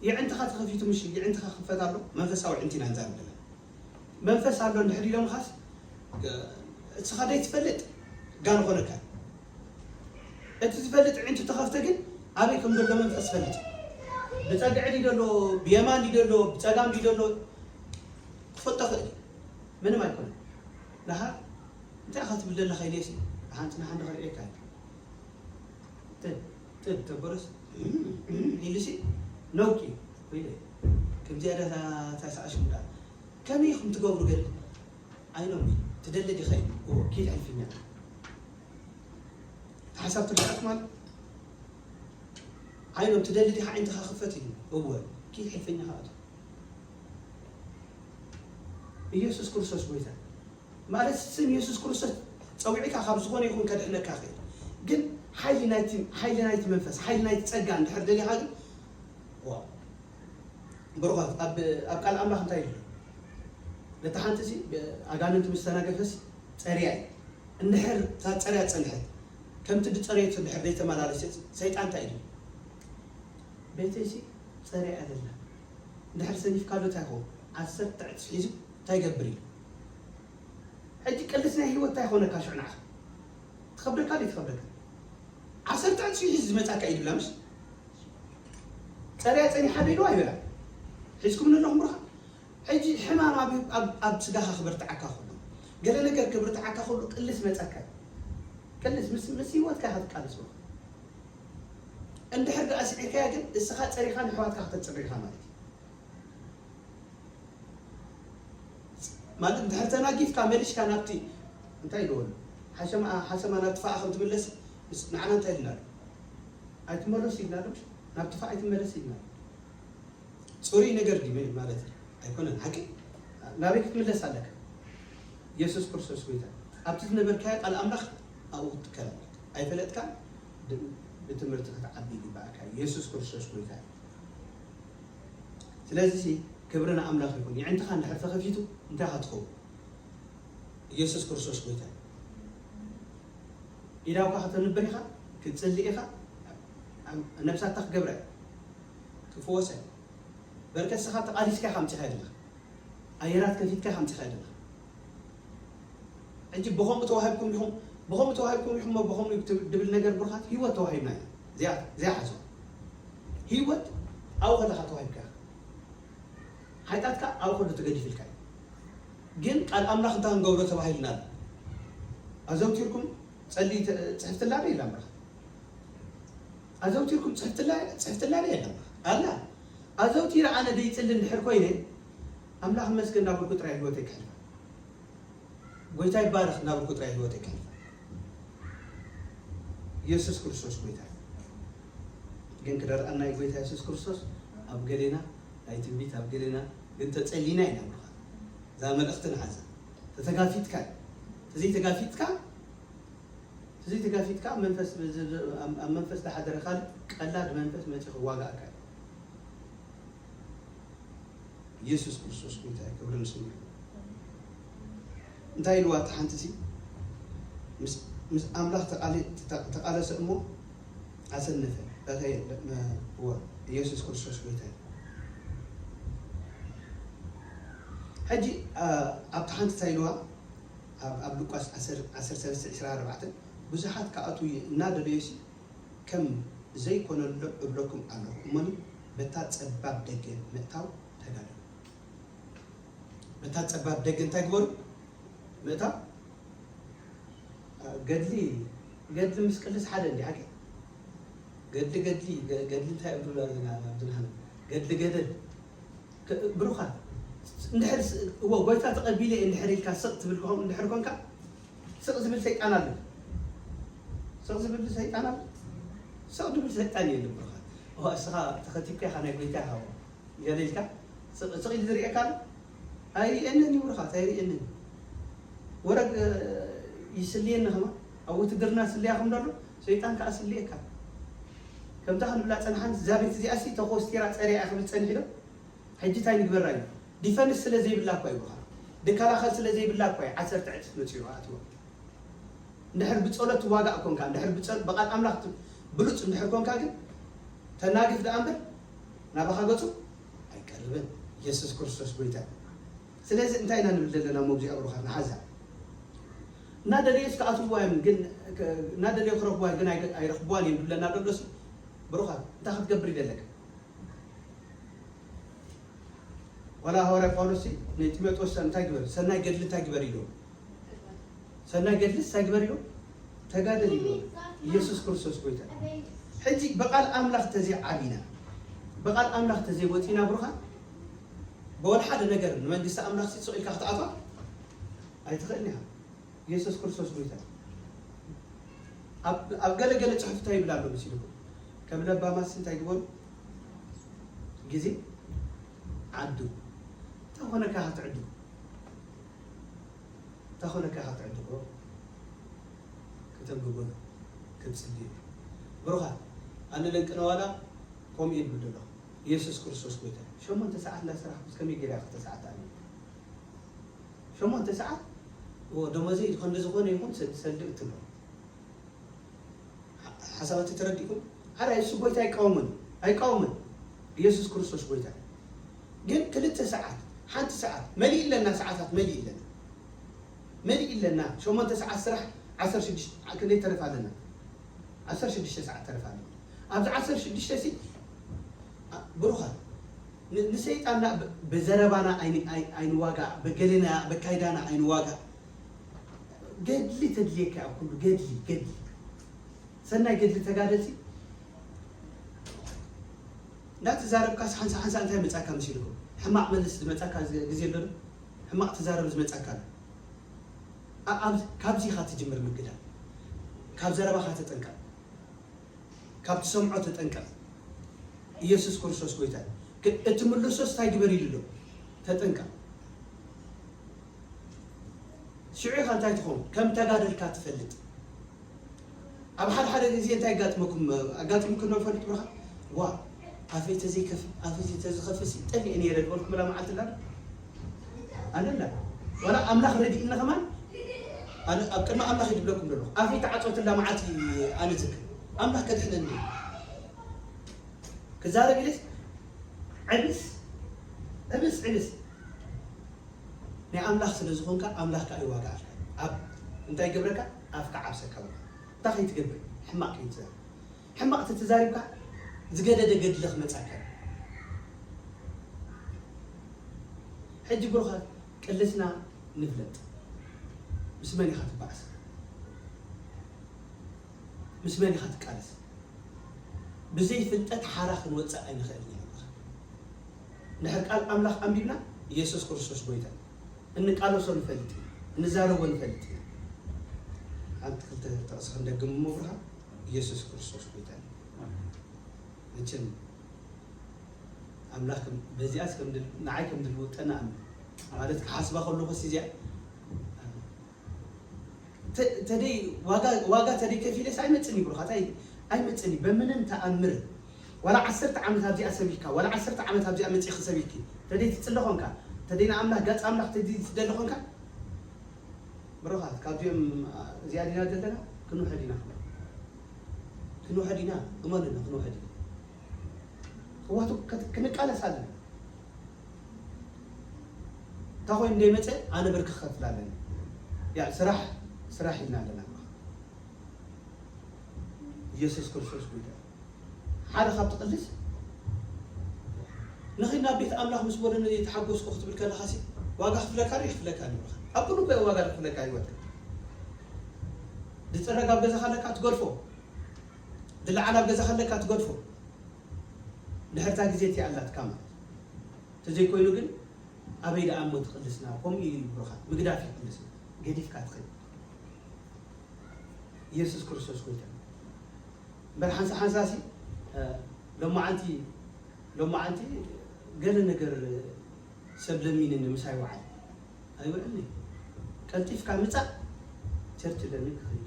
የዕንትኻ ተኸፊቱ ምሽ የዕንትኻ ክፈት ኣሎ። መንፈሳዊ ዕንቲ ኢና ንዛረብ ዘለና። መንፈስ ኣሎ እንድሕር ኢሎምኻስ እስኻ ደይትፈልጥ ጋን ኾነካ። እቲ ዝፈልጥ ዕንቱ ተኸፍተ ግን ኣበይ ከም ዘሎ መንፈስ ፈልጥ። ብፀግዒ ድዩ ዘሎ ብየማን ድዩ ዘሎ ብፀጋም ድዩ ዘሎ ክፈልጦ ክእል። ምንም ኣይኮነ። ንኻ እንታይ ኢኻ ትብል ዘለኻ ኢለሲ ሓንቲ ንሓንቲ ከርእየካ። ጥብ ጥብ ተበረስ ኢሉሲ ነውቂ ወይለ ከምዚኣ ዳታ ታሳኣሽ ምዳ ከመይ ኢኹም ትገብሩ ገለ ኣይኖም ትደሊ ዲኻ ኢሉ እዎ ኪድ ሕልፍኛ ሓሳብ ትርዳእት ማለት ኣይኖም ትደሊ ዲኻ ዓይንትኻ ክፈት ኢሉ እዎ ኪድ ሕልፍኛ ካኣቶ ኢየሱስ ክርስቶስ ጎይታ ማለት ስም ኢየሱስ ክርስቶስ ጸዊዕካ ካብ ዝኾነ ይኹን ከድሕነካ ይኽእል ግን ሓይሊ ናይቲ ሓይሊ ናይቲ መንፈስ ሓይሊ ናይቲ ጸጋ እንድሕር ደሊኻ ግን ብሩኻት ኣብ ቃል ኣምላኽ እንታይ ይብል? ነታ ሓንቲ ሲ ኣጋንንቲ ምስ ተናገፈስ ጸርያ እዩ። እንድሕር እታ ጸርያ ጸንሐት ከምቲ ድጸረየት እንድሕር ዘይተመላለሰት ሰይጣን እንታይ ኢሉ? ቤተይ ሲ ጸርያ እያ ዘላ። እንድሕር ሰኒፍካሉ እንታይ ይኸውን? ዓሰርተ ዕጽፊ ሒዙ እንታይ ይገብር ኢሉ? ሕጂ ቅልስ ናይ ህይወት እንታይ ይኾነካ ሽዑ ንዓኻ? ትኸብደካ ዶ ትኸብደካ? ዓሰርተ ዕጽፊ ሒዙ ዝመጻካ እዩ ድብላ ምሽ ጸርያ ጸኒሓ ዶ ኢልዋ ኣይበላ ሒዝኩም ኣለኹም ብርኻ ሕጂ ሕማም ኣብ ኣብ ኣብ ስጋኻ ክበርትዓካ ከሎ ገለ ነገር ክብርትዓካ ከሎ ቅልስ መጻካ እዩ ከልስ ምስ ምስ ህይወትካ ክትቃለስ ማለት። እንድሕር ደኣ ስዒርካያ ግን እስኻ ጸሪኻ ንሕዋትካ ከተጽሪ ኢኻ ማለት እዩ። ማለት እንድሕር ተናጊፍካ መሊስካ ናብቲ እንታይ ኢልዎ ኣሎ? ሓሰማ ሓሰማ ናብ ጥፋኣ ከም ትምለስ ንዓና እንታይ ኢልና ኣሎ? ኣይትመለሱ ኢልና ኣሎ። ናብ ጥፋእ ኣይትመለስ ኢልና ኣሎ። ጽሩይ ነገር ድዩ ማለት እዩ? ኣይኮነን። ሓቂ ናበይ ክትምለስ ኣለካ? የሱስ ክርስቶስ ጎይታ። ኣብቲ ዝነበርካዮ ቃል ኣምላኽ ኣብኡ ክትከል ኣለካ። ኣይፈለጥካን? ብ- ብትምህርቲ ክትዓቢ ይግባእካ። የሱስ ክርስቶስ ጎይታ እዩ። ስለዚ ሲ ክብሪ ንኣምላኽ ይኹን። የዕንትኻ እንድሕር ተኸፊቱ እንታይ ኢኻ ትኸውን? ኢየሱስ ክርስቶስ ጎይታ እዩ። ኢዳውካ ከተንብር ኢኻ፣ ክትጽሊ ኢኻ፣ ነብሳታ ክገብራ እዩ። ትፍወሰ። በርከ እስኻ ተቓሊስካ ኢኻ ኣምጺኻ ኣለኻ። ኣየራት ከፊትካ ኢኻ ኣምጺኻ ኣለኻ። ሕጂ ብኸምኡ ተዋሂብኩም ኢኹም፣ ብኸምኡ ተዋሂብኩም ኢኹም፣ ብኸምኡ እዩ ትብል ነገር ብሩኻት ህይወት ተዋሂብና እዩ። እዚኣ እዚኣ ሓዞ። ህይወት ኣብኡ ከለኻ ተዋሂብካ ኢኻ። ሓጢኣትካ ኣብኡ ከሎ ተገዲፍልካ እዩ። ግን ቃል ኣምላኽ እንታይ ክንገብሮ ተባሂልና ኣሎ? ኣዘውቲርኩም ጸሊ ጽሕፍትላ ዶ የላ እምበኻ? ኣዘውቲርኩም ጽሕፍትላ ጽሕፍትላ ዶ የላ እምበኻ? ኣላ። ኣዘውቲረ ኣነ ደይጽሊ እንድሕር ኮይነ ኣምላኽ ይመስገን እናበልኩ ጥራይ ህይወተይ ከሕልፋ። ጎይታ ይባረኽ እናበልኩ ጥራይ ህይወተይ ከሕልፋ። ኢየሱስ ክርስቶስ ጎይታ እዩ። ግን ክደርኣና እዩ ጎይታ ኢየሱስ ክርስቶስ ኣብ ገሌና ናይ ትንቢት ኣብ ገሌና ግን ተጸሊና ኢና ብሩኻት። እዛ መልእኽቲ ንሓዛ። ተተጋፊጥካ እዩ። ተዘይተጋፊጥካ ተዘይተጋፊጥካ መንፈስ ኣብ መንፈስ ዝሓደረ ካልእ ቀላድ መንፈስ መጺኡ ክዋጋእካ እዩ። ኢየሱስ ክርስቶስ ጎይታ እዩ። ክብሪ ንስሙ ይኹን። እንታይ ኢልዋ እቲ ሓንቲ ሲ? ምስ ምስ ኣምላኽ ተቓለ- ተተ- ተቓለሰ እሞ ኣሰነፈ። በኸየ ለ- መ- እወ፣ ኢየሱስ ክርስቶስ ጎይታ እዩ። ሕጂ ኣ- ኣብቲ ሓንቲ እንታይ ኢልዋ? ኣብ ኣብ ሉቃስ ዓሰርተ ሰለስተ ዕስራን ኣርባዕተን ብዙሓት ክኣትዉ እናደለዩሲ ከም ዘይኮነሎም እብለኩም ኣለኹ። እሞኒ በታ ጸባብ ደገ ምእታው ተጋደሉ። በታ ጸባብ ደገ እንታይ ግበሩ? ምእታው። ገድሊ ገድሊ ምስ ቅልስ ሓደ እንዲ ሓቂ። ገድሊ ገድሊ ገ- ገድሊ እንታይ እብሉ ኣለና ኣብዚ ንሕና? ገድሊ ገደል። ከ- ብሩኻት፣ እንድሕር ስ- እዎ፣ ጎይታ ተቐቢለ እየ እንድሕር ኢልካ ስቕ ትብል ከሆን እንድሕር ኮንካ፣ ስቕ ዝብል ሰይጣን ኣሎ። ስቕ ዝብል ሰይጣን ኣሎ። ስቕ ዝብል ሰይጣን የለ። ብሩኻት፣ እዋ እስኻ ተኸቲብካ ኢኻ ናይ ጎይታ ኢኻ እዋ ገለ ኢልካ ስቕ ስቕ ኢሉ ዝርእየካ ኣሎ። ኣይርእየንን እዩ ብሩኻት፣ ኣይርእየንን። ወረግ ይስልየኒ ከማ ኣብ ውትድርና ስለያ ከም ዘሎ ሰይጣን ከዓ ስለየካ። ከምታ ክንብላ ጸንሓን እዛ ቤት እዚኣ ሲ ተኮስቲራ ጸሪያ እያ ክብል ጸኒሑ ዶ? ሕጂ እንታይ ንግበራ እዩ? ዲፈንስ ስለ ዘይብላ እኳ እዩ ብኻ ድከላኸል ስለ ዘይብላ እኳ እዩ ዓሰርተ ዕጥፍ መጺኡ ኣትዎ። እንድሕር ብጸሎት ትዋጋእ ኮንካ፣ እንድሕር ብጸል- ብቓል ኣምላኽ ት- ብሉጽ እንድሕር ኮንካ ግን ተናግፍ ደኣ እምበር ናባኻ ገጹ ኣይቀርብን። ኢየሱስ ክርስቶስ ጎይታ እዩ። ስለዚ እንታይ ኢና ንብል ዘለና እሞ እግዚኣብሔር ብሩኻት ንሓዛ። እናደለየስ ክኣትውዋ እዮም ግን ክ- እናደለዩ ክረኽብዋ እዮም ግን ኣይገ- ኣይረኽብዋን እዮም ዝብለና ደሎሲ ብሩኻት እንታይ ክትገብር ይደለካ? ዋላ ሃዋርያ ጳውሎስ ንጢሞቴዎስ እንታይ ግበር ሰናይ ገድሊ እንታይ ግበር ኢሉ ሰናይ ገድልስ እንታይ ግበር ኢሉ ተጋደል ኢሉ ኢየሱስ ክርስቶስ ጎይታ። ሕጂ ብቓል ኣምላኽ ተዘይዓቢና ብቓል ኣምላኽ ተዘይወፂና ብሩኻ ብወላ ሓደ ነገር ንመንግስቲ ኣምላኽ ስቕ ኢልካ ክትኣትዋ ኣይትኽእልን ኢኻ። ኢየሱስ ክርስቶስ ጎይታ። ኣብ ገለገለ ፅሑፍ እንታይ ይብል ኣሎ መሲልኩም? ከም ለባማት እንታይ ግበሩ? ግዜ ዓዱ። እንተኾነካ ክትዕዱ እንተኾነካ ክትዕዱ ክትንብቡ ክትፅልዩ። ብሩኻት ኣነ ለንቅነዋላ ከምኡ ይብል ኣለኹ። ኢየሱስ ክርስቶስ ጎይታ። ሸሞንተ ሰዓት እንዳሰራሕኩስ ከመይ ገይረ ክልተ ሰዓት ኣነ ሸሞንተ ሰዓት ደሞዘይ ክንዲ ዝኾነ ይኹን ሰልዲ እትሎ ሓሳባቲ ተረዲእኩም። ሓራይ እሱ ጎይታ ኣይቃወምን ኣይቃወምን። ኢየሱስ ክርስቶስ ጎይታ። ግን ክልተ ሰዓት ሓንቲ ሰዓት መሊእ ኣለና ሰዓታት መሊእ ኣለና መሊእ ኣለና ሸሞንተ ሰዓት ስራሕ ዓሰርተ ሽዱሽተ ክንደይ ተረፍ ኣለና ዓሰርተ ሽዱሽተ ሰዓት ተረፍ ኣለና ኣብዚ ዓሰርተ ሽዱሽተ ሲ ብሩኻት ንሰይጣንና ብዘረባና ኣይንዋጋእ ብገሌና በካይዳና ኣይንዋጋእ ገድሊ ተድልየካ እያ፣ ኩሉ ገድሊ፣ ገድሊ። ሰናይ ገድሊ ተጋደልሲ። እንዳተዛረብካስ ሓንሳ ሓንሳ እንታይ መጻካ መሲልኩም? ሕማቕ መልስ ዝመጻካ ዝ-፣ ግዜ ኣሎ ዶ? ሕማቕ ተዛረብ ዝመጻካ ኣሎ። ኣ-፣ ኣብ-፣ ካብዚ ኢኻ ትጅምር ምግዳል። ካብ ዘረባኻ ተጠንቀቕ። ካብ ትሰምዖ ተጠንቀቕ። ኢየሱስ ክርስቶስ ጎይታ እዩ። ክ-፣ እትምልሶስ እንታይ ግበር ኢሉ ኣሎ? ተጠንቀቕ። ሽዑ ኢኻ እንታይ ትኸውን? ከም ተጋደልካ ትፈልጥ። ኣብ ሓደ ሓደ ግዜ እንታይ ኣጋጥመኩም፣ ኣጋጢምኩም ዶ ይፈልጥ ብርኻ? ዋ፣ ኣፈይ ተዘይከፍ-፣ ኣፈይ ተዝኸፍስ ጠፊኤ ነይረ ዝበልኩምላ መዓልቲ ኣላ ዶ? ኣነ ኣላ። ዋላ ኣምላኽ ረዲእኒ ከማን፣ ኣነ ኣብ ቅድሚ ኣምላኽ ይድብለኩም ዘለኹ። ኣፈይ ተዓጾትላ መዓልቲ ኣነ ዝክር። ኣምላኽ ከድሕነኒ እዩ። ክዛረብ ኢለስ ዕብስ፣ ዕብስ፣ ዕብስ። ናይ ኣምላኽ ስለ ዝኾንካ፣ ኣምላኽ ከኣ ይዋጋኣልካ። ኣብ እንታይ ይገብረካ? ኣፍካ ዓብሰካ ብርኻ። እንታይ ከይትገብር? ሕማቕ ከይትዛረብ። ሕማቕ ተተዛሪብካ፣ ዝገደደ ገድሊ ክመጻካ እዩ። ሕጂ ብሩኻት፣ ቅልስና ንፍለጥ። ምስ መን ኢኻ ትበኣስ? ምስ መን ኢኻ ትቃለስ? ብዘይ ፍልጠት ሓራ ክንወጽእ ኣይንኽእልን ኢና። እንድሕር ቃል ኣምላኽ ኣንቢብና፣ ኢየሱስ ክርስቶስ ጎይታ፣ እንቃለሶ ንፈልጥ ኢና፣ እንዛረቦ ንፈልጥ ኢና። ሓንቲ ክልተ ጥቕሲ ክንደግም እሞ ብርሃን፣ ኢየሱስ ክርስቶስ ጎይታ እዩ። መቸም ኣምላኽ ከም፣ በዚኣስ ከም ድል-፣ ንዓይ ከም ድልውጠና ኣምን። ማለት ክሓስባ ከለኹስ እዚኣ፣ ተ-፣ ተደይ ዋጋ፣ ዋጋ ተደይ ከፊለስ ኣይመጽእን እዩ ብሩኻት፣ ኣይ-፣ ኣይመጽእን እዩ በምንም ተኣምር። ዋላ ዓሰርተ ዓመት ኣብዚኣ ሰቢካ፣ ዋላ ዓሰርተ ዓመት ኣብዚኣ መጺእኺ ሰቢኪ፣ ተደይ ትጽለ ኾንካ፣ ተደይ ንኣምላኽ፣ ገጽ ኣምላኽ ተደይ ትደሊ ኾንካ፣ ብሩኻት፣ ካብዚኦም፣ እዚኣ ዲና ዘለና፣ ክንውሐድ ኢና። ክንውሐድ ኢና፣ እመኑና፣ ክንውሐድ ኢና። ክዋቱ ከት-፣ ክንቃለስ ኣለና። እንታይ ኮይኑ እንደመጸ ኣነ ብር ክኸፍል ኣለኒ። ያ ስራሕ፣ ስራሕ ኢልና ኣለና። ኢየሱስ ክርስቶስ ጎይታ። ሓደ ካብቲ ቅልስ ንኺድ ናብ ቤት ኣምላኽ ምስ በሉኒ ተሓጎስኩ ክትብል ከለኻሲ ዋጋ ክፍለካ ዶ ይኽፍለካ ንብለኻ። ኣብ ኩሉ እኮ ዋጋ ክፍለካ ህይወትካ። ዝጽረግ ኣብ ገዛኻ ኣለካ ትገድፎ። ዝለዓል ኣብ ገዛኻ ኣለካ ትገድፎ። ድሕርታ ግዜ እቲኣ ኣላትካ ማለት እዩ። እንተዘይኮይኑ ግን ኣበይ ደኣ እሞ ትቕልስና? ከምኡ እዩ ብሩኻት፣ ምግዳፍ እዩ ቅልስና። ገዲፍካ ትኸይድ። ኢየሱስ ክርስቶስ ጎይታ። እምበር ሓንሳ ሓንሳሲ፣ እ፣ ሎማዓንቲ፣ ሎማዓንቲ ገለ ነገር ሰብ ለሚንኒ ምሳይ ወዓል። ኣይውዕልኒ። ቀልጢፍካ ምጻእ፣ ቸርች ለምን ክኸይድ።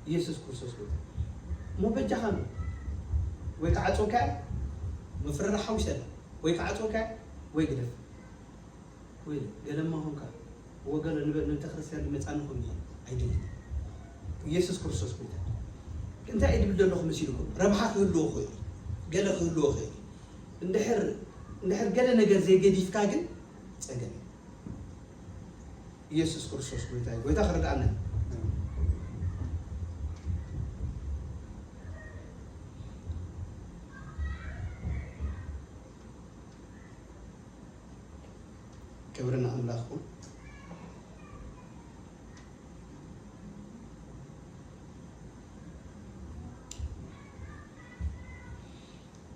ኢየሱስ ክርስቶስ ጎይታ። እሞ በጃኻ ነው። ወይ ክዓጽወካ እየ፣ ምፍርራሕ ሓዊሰ ኣለ። ወይ ክዓጽወካ እየ፣ ወይ ግደፍ። ወይ ገለማ ኾንካ፣ ወገለ ንበ-፣ ንቤተ ክርስቲያን ዝመጻኒ ኾን እየ። ኣይደልን። ኢየሱስ ክርስቶስ ጎይታ። እንታይ እየ ድብል ዘለኹ መሲልኩም? ረብሓ ክህልዎ ኽእል እዩ። ገለ ክህልዎ ኽእል እዩ። እንድሕር፣ እንድሕር ገለ ነገር ዘይገዲፍካ ግን ጸገም እዩ። ኢየሱስ ክርስቶስ ጎይታ እዩ። ጎይታ ክርድኣና እዩ። ክብሪ ንኣምላኽ ይኹን።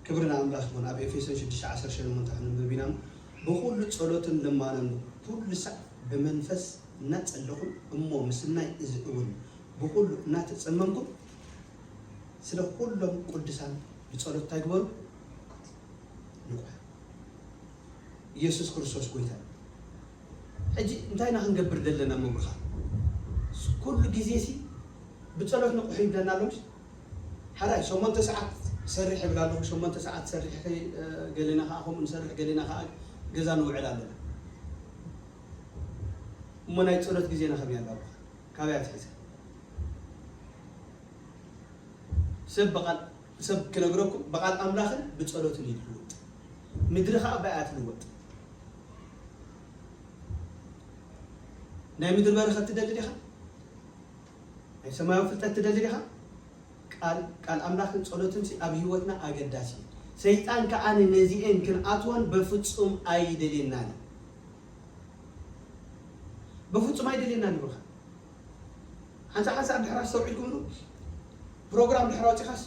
ክብሪ ንኣምላኽ ይኹን። ኣብ ኤፌሶን ሽዱሽተ ዓሰርተ ሸሞንተ ክንንብብ ኢና። ብኹሉ ጸሎትን ልማናን ኩሉ ሳዕ ብመንፈስ እናጸለኹም እሞ ምስናይ እዚ እውን ብኹሉ እናተጸመምኩም ስለ ኩሎም ቅዱሳን ብጸሎት እንታይ ግበሩ? ንቑሑ። ኢየሱስ ክርስቶስ ጎይታ እዩ። ሕጂ እንታይ ኢና ክንገብር ዘለና እሞ ብሩኻት? ኩሉ ግዜ ሲ ብጸሎት ንቑሑ ይብለና ኣሎ ምሽ? ሓራይ ሸሞንተ ሰዓት ሰርሕ ይብል ኣለኹ፣ ሸሞንተ ሰዓት ሰርሕ፣ እ፣ ገሌና ከኣ ከምኡ ንሰርሕ፣ ገሌና ከኣ ገዛ ንውዕል ኣለና። እሞ ናይ ጸሎት ግዜና ከመይ ኣላ ብሩኻት? ካበይ ኣትሒዛ? ሰብ ብቓል፣ ሰብ ክነግረኩም፣ ብቓል ኣምላኽን ብጸሎትን እዩ ዝልወጥ። ምድሪ ኸኣ ብኣያ ትልወጥ። ናይ ምድሪ በረኸት ትደሊ ዲኻ? ናይ ሰማያዊ ፍልጠት ትደሊ ዲኻ? ቃል፣ ቃል ኣምላኽን ጸሎትን ሲ ኣብ ህይወትና ኣገዳሲ እዩ። ሰይጣን ከኣ ነዚኤን ክንኣትወን በፍጹም ኣይደልየናን እዩ። በፍጹም ኣይደልየናን እዩ ብሩኻት። ሓንሳእ ሓንሳእ ድሕር ኣስተውዒልኩምሉ፣ ፕሮግራም ድሕር ኣውፂኻስ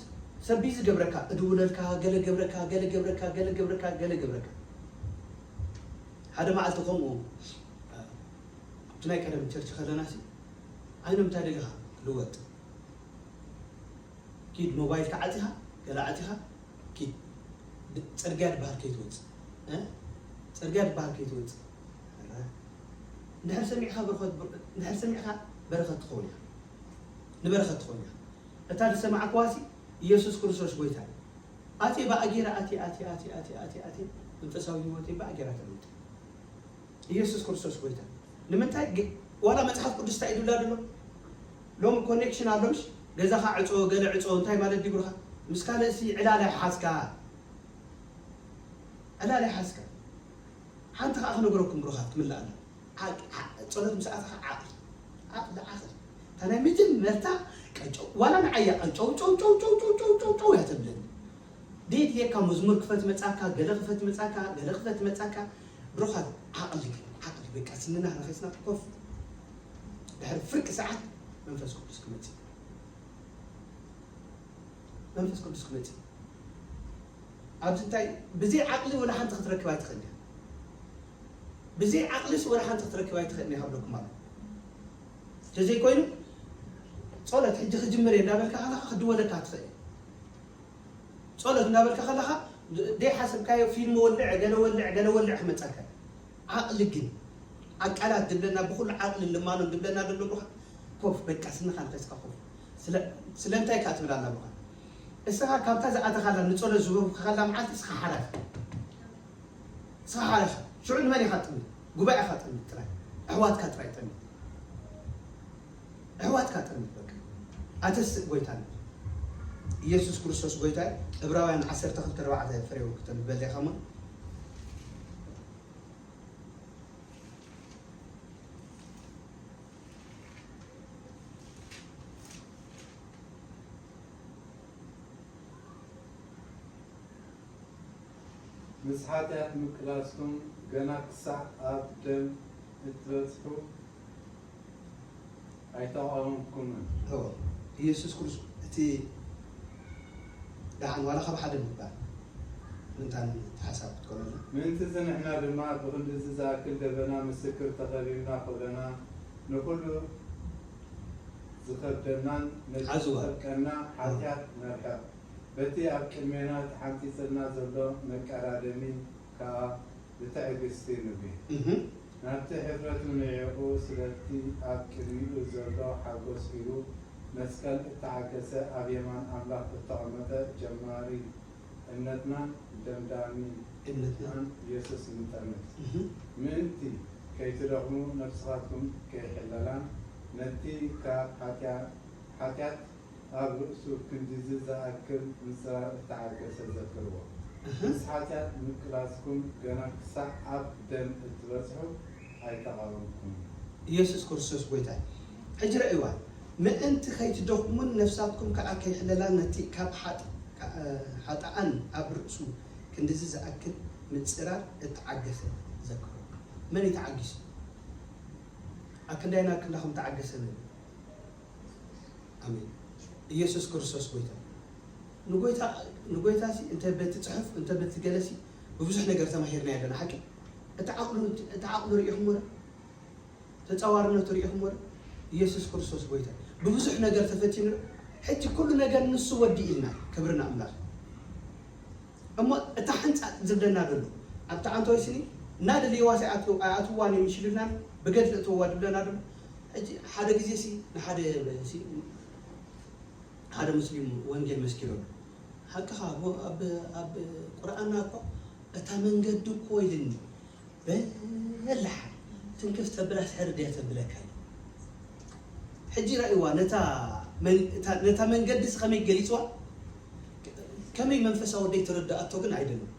ሰብ ቢዚ ገብረካ፣ እድውለልካ፣ ገለ ገብረካ፣ ገለ ገብረካ፣ ገለ ገብረካ፣ ገለ ገብረካ። ሓደ መዓልቲ ከምኡ፣ ኣብቲ ናይ ቀደም ቸርች ከለናሲ፣ ኣይኖም እንታይ ደሊኻ ልወጥ። ኪድ ሞባይልካ ዓፂኻ፣ ገለ ዓፂኻ፣ ኪድ። ድ-፣ ፅርግያ ድበሃል ከይትወፅእ። እ? ፅርግያ ድበሃል ከይትወፅእ። ኧረ። እንድሕር ሰሚዕኻ በረኸት፣ እንድሕር ሰሚዕኻ በረኸት ትኸውን ኢኻ። ንበረኸት ትኸውን ኢኻ። እታ ዝሰማዕክዋሲ ኢየሱስ ክርስቶስ ጎይታ እዩ። ኣትየ ብኣጌራ ኣትየ፣ ኣትየ፣ ኣትየ፣ ኣትየ፣ ኣትየ፣ ኣትየ፣ መንፈሳዊ ህይወተይ ብኣጌራ ተለውጠ። ኢየሱስ ክርስቶስ ጎይታ። ንምንታይ ግ-፣ ዋላ መጽሓፍ ቅዱስ እንታይ ይብላ ደሎ? ሎም ኮኔክሽን ኣሎምሽ፣ ገዛኻ ዕጾ፣ ገለ ዕጾ፣ እንታይ ማለት ዲብርኻ? ምስ ካልእሲ ዕላል ኣይሓዝካ። ዕላል ኣይሓዝካ። ሓንቲ ኸኣ ክነግረኩም ብሩኻት ክምላእ ኣሎ። ዓቅ-፣ ዓ-፣ ጸሎት ምስ ኣተኻ ዓቕሊ። ዓቕሊ፣ ዓቕሊ። እታ ናይ መጀመርታ ቀጨው፣ ዋላ ንዓያ ቀጨው፣ ጨው፣ ጨው እያ ተብለኒ። ደየድልየካ መዝሙር ክፈት መጻካ፣ ገለ ክፈት መጻካ፣ ገለ ክፈት መጻካ። ብሩኻት፣ ዓቕሊ፣ ዓቕሊ፣ በቃ ስንና ረኺስና ኮፍ። ድሕሪ ፍርቂ ሰዓት መንፈስ ቅዱስ ክመጽእ። መንፈስ ቅዱስ ክመጽእ። ኣብዚ እንታይ ብዘይ ዓቕሊ ወላ ሓንቲ ክትረክብ ኣይትኽእል እያ። ብዘይ ዓቕልስ ወላ ሓንቲ ክትረክብ ኣይትኽእል እያ ክብለኩም ኣሎ። እንተዘይኮይኑ ጸሎት ሕጂ ክጅምር እየ እንዳበልካ ከለኻ ክድወለካ ትኽእል። ጸሎት እንዳበልካ ከለኻ ዘይሓሰብካዮ ፊልም ወልዕ፣ ገለ ወልዕ፣ ገለ ወልዕ ክመጸካ። ዓቕሊ ግን ኣቃላት ድብለና፣ ብኹሉ ዓቕሊ ልማኖ ድብለና ደሎ ብሩኻ ኮፍ በቃ ስንኻ ንኸስካ ኮፍ። ስለ-፣ ስለምንታይ ከኣ ትብል ኣላ ብሩኻ? እስኻ ካብታ ዝኣተኻላ ንጸሎት ዝወሃብካላ መዓልቲ እስኻ ሓላፊ። እስኻ ሓላፊ። ሽዑ ንመን ኢኻ ትጥምት? ጉባኤኻ ጥምት ጥራይ። ኣሕዋትካ ጥራይ ጥምት። ኣሕዋትካ ጥምት በቃ። ኣተስእ ጎይታ ንብል። ኢየሱስ ክርስቶስ ጎይታ እዩ። ዕብራውያን ዓሰርተ ክልተ ኣርባዕተ ፍሬው ክተንበለይ ኸማ። ምስ ሓጢኣት ምቅላስኩም ገና ክሳዕ ኣብ ደም እትበጽሑ ኣይተቓወምኩምን። እወ፣ ኢየሱስ ክርስቶስ እቲ ደሓን ዋላ ካብ ሓደ ምባል ምእንታን እቲ ሓሳብ ክትኮነልና። ምእንትዚ ንሕና ድማ ብኽንድዚ ዝኣክል ደበና ምስክር ተኸቢብና ከሎና ንኹሉ ዝኸብደናን ነቲ ሓዝዋ። ዝጠብቀና ሓጢኣት ነርሕቕ። በቲ ኣብ ቅድሜና ተሓንጺጽልና ዘሎ መቀዳደሚ ከኣ ብትዕግስቲ ንጒህ። እህ። ናብቲ ሕፍረቱ ንዒቑ ስለቲ ኣብ ቅድሚኡ ዘሎ ሓጎስ ኢሉ መስቀል እተዓገሰ ኣብ የማን ኣምላኽ እተቐመጠ ጀማሪ እምነትናን ደምዳሚ እምነትናን ኢየሱስ ንጠምት። እህ። ምእንቲ ከይትደኽሙ ነፍስኻትኩም ከይሕለላን ነቲ ካብ ሓጢኣ-፣ ሓጢኣት ኣብ ርእሱ ክንድዚ ዝኣክል ምጽራር እተዓገሰ ዘክርዎ። እህ። ምስ ሓጢኣት ምቅላስኩም ገና ክሳዕ ኣብ ደም እትበጽሑ ኣይተቓወምኩምን። ኢየሱስ ክርስቶስ ጐይታ እዩ። ሕጂ ረእይዋ፣ ምእንቲ ከይትደኽሙን ነፍሳትኩም ከኣ ከይሕለላን ነቲ ካብ ሓጥ-፣ ከ-፣ ሓጥኣን ኣብ ርእሱ ክንድዚ ዝኣክል ምጽራር እተዓገሰ ዘክርዎ። መን እዩ ተዓጊሱ? ኣብ ክንዳይ ናብ ክንዳኹም ተዓገሰ ንብል። ኣሜን። ኢየሱስ ክርስቶስ ጐይታ። ንጐይታ፣ ንጐይታሲ እንተ በቲ ጽሑፍ፣ እንተ በቲ ገለሲ ብብዙሕ ነገር ተማሂርና ኣለና፣ ሓቂ? እቲ ዓቕሉ፣ እቲ ዓቕሉ ርኢኹምዎ ዶ? ተጻዋርነቱ ርኢኹምዎ ዶ? ኢየሱስ ክርስቶስ ጐይታ። ብብዙሕ ነገር ተፈቲኑ ዶ? ሕጂ ኩሉ ነገር ንሱ ወዲእልና። ክብሪ ንኣምላኽ። እሞ እታ ሕንጻጽ ዝብለና ዘሎ፣ ኣብታ ኣንቶይ ስኒ እናደለይዋ ኣይኣትው-፣ ኣይኣትውዋን እዮም ይሽልናን ብገድሊ እትውዋ ድብለና ዘሎ። ሕጂ ሓደ ግዜ ሲ ንሓደ ሲ ሓደ ሙስሊም ወንጌል መስኪሮም። ሓቅኻ እሞ ኣብ፣ ኣብ ቁርኣንና እኮ እታ መንገዲ እኮ ኢልኒ በላሕ ትንክፍ ተብላስ ሕርድ እያ ተብለካ። ሕጂ ረእይዋ ነታ መን-፣ እታ፣ ነታ መንገዲ ሲ ከመይ ገሊጽዋ? ከመይ መንፈሳዊ ወደይ ተረድኣቶ ግን ኣይደለም።